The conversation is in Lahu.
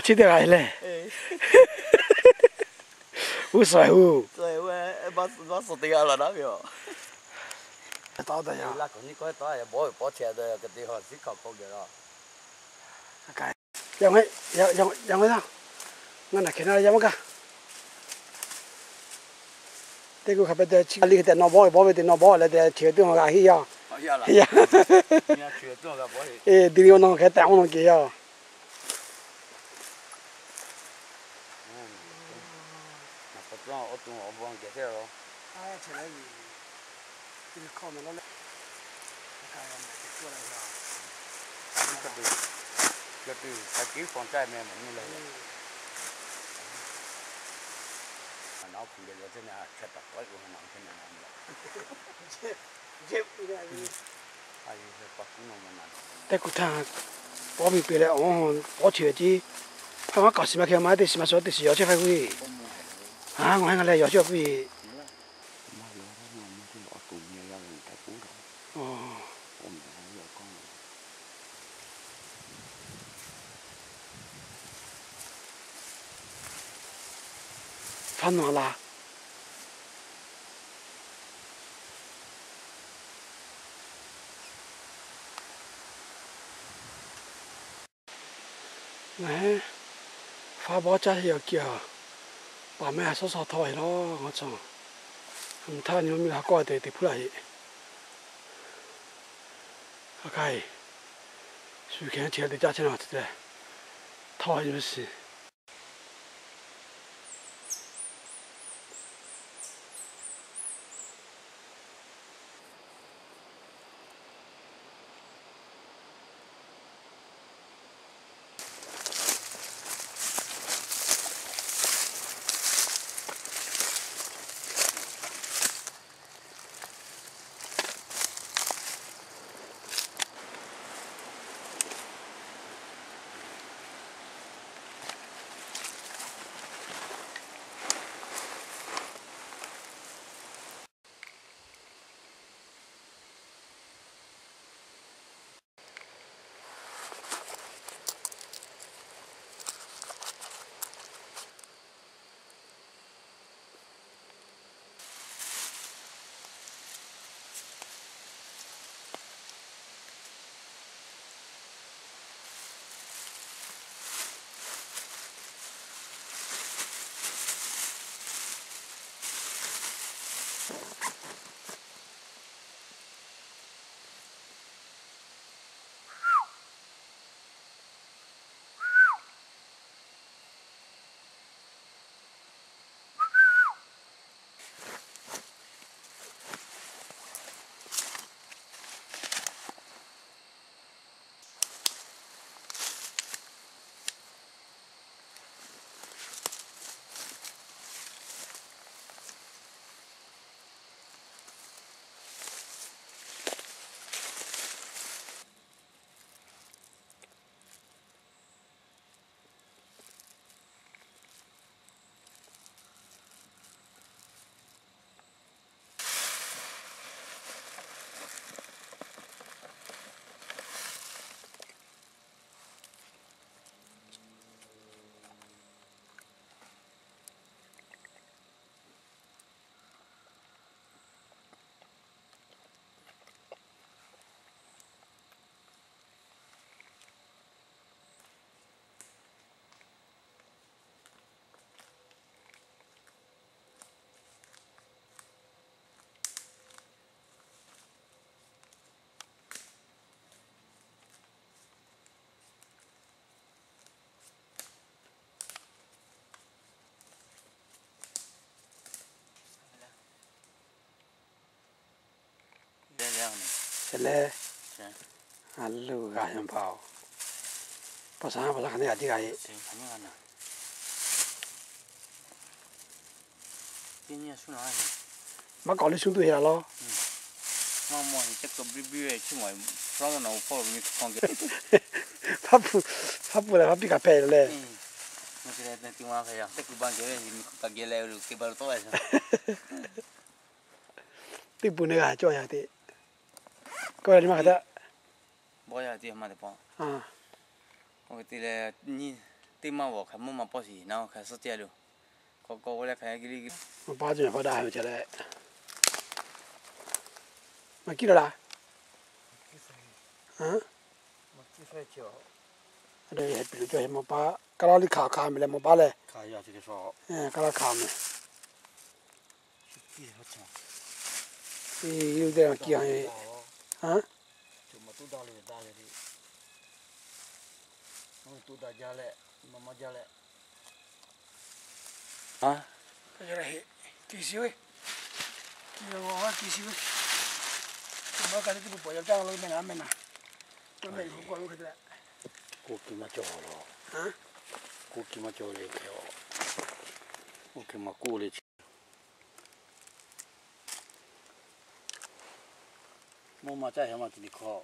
Chi teˇ g'aˇ lehˬ, uˉ suhˍ hu. Ngaˬ naˬ hk'e na yaˇ maˇ gaˇ. Teˇ kuˬ hk'a pehꞈ te chi a liˇ hk'e tehꞈ nawˬ bawˆ ve, bawˆ ve te nawˬ bawˆ leh te chi tuˬ g'a hiˆ yaˇ. Dili awˬ nawˬ hk'e tehꞈ awˬ nawˬ kehˬ yaˇ. Teˇ kuˬ htaˇ, pawˇ miˬ peˬ leh, pawˇ chi ve ceˇ, hk'aˇ maˇ k'aꞈ shiˍ maˇ hk'e maˇ teˇ shiˍ maˇ suh teˇ shiˍ yaw chehˇ hk'a k'oˆ ve. Ngaˬ hui ngaˬ leh yaw chehˇ k'oˆ ve. Htaˇ nawˬ a laˬ. Ngaˬ heˉ, faˉ bawˇ caˇ heˆ yaw kiˇ a, paˍ mehˆ a sawˉ sawˉ htawˇ heˆ lawˇ ngaˬ chaw. Mvuhˇ htaˇ nyi ma miˇ g'a kawˆ te teˇ hpuˇ laˇ heˆ. Aˬ hk'aˇ, shu hkeh chi te caˇ chehˇ na te, htawˇ heˆ ve shiˍ. Te leh, a leuˆ g'a yaˇ paˍ-oˬ, paˍ shaˍ paˍ shaˍ hk'aˬ neˇ g'a tiˉ g'a e. Maˇ k'awꞈ leuˆ shuˉ tuˬ heˆ laˬ lawˇ. Hpaˇ pu, hpaˇ pu lehˬ hpaˇ piˇ kaꞈ hpehꞈ leh. Teˇ pu neˇ g'a cawˇ yaˇ te. Kawˆ yaˇ nyi ma hk'aˬ htaˇ, kawˆ yaˇ te leh nyi Teˇ maˇ g'awˬ hk'aˬ mvuhˇ maˇ pawˆ shiˍ naˉ hk'aˬ suhˉ teˇ a lo. K'awꞈ k'awꞈ k'oˆ leh hk'aˬ hk'e le. Maˇ paˇ cawˬ ve hpaˇ daꞈ ve ca leh. Maˇ kiˇ la laˇ. Heh piˍ lo cawˬ heh maˇ paˇ. Kaˇ laˇ liˇ hkanˍ hkanˍ meh leh maˇ paˇ leh. Kaˇ laˇ hkanˍ meh. Eˬ, yawˇ teˇ g'aˇ kiˇ a e. Heh, kiˇ si ve, kiˇ si ve, maˇ ka teˇ pui pawꞈ yaꞈ caˇ lo meh naˍ meh naˍ. K'oˆ kiˇ maˇ cawˬ la. K'oˆ kiˇ maˇ cawˬ le. K'oˆ kiˇ maˇ k'oˆ le. Mvuhˇ maˇ caˇ heh maˇ te le hkawˇ.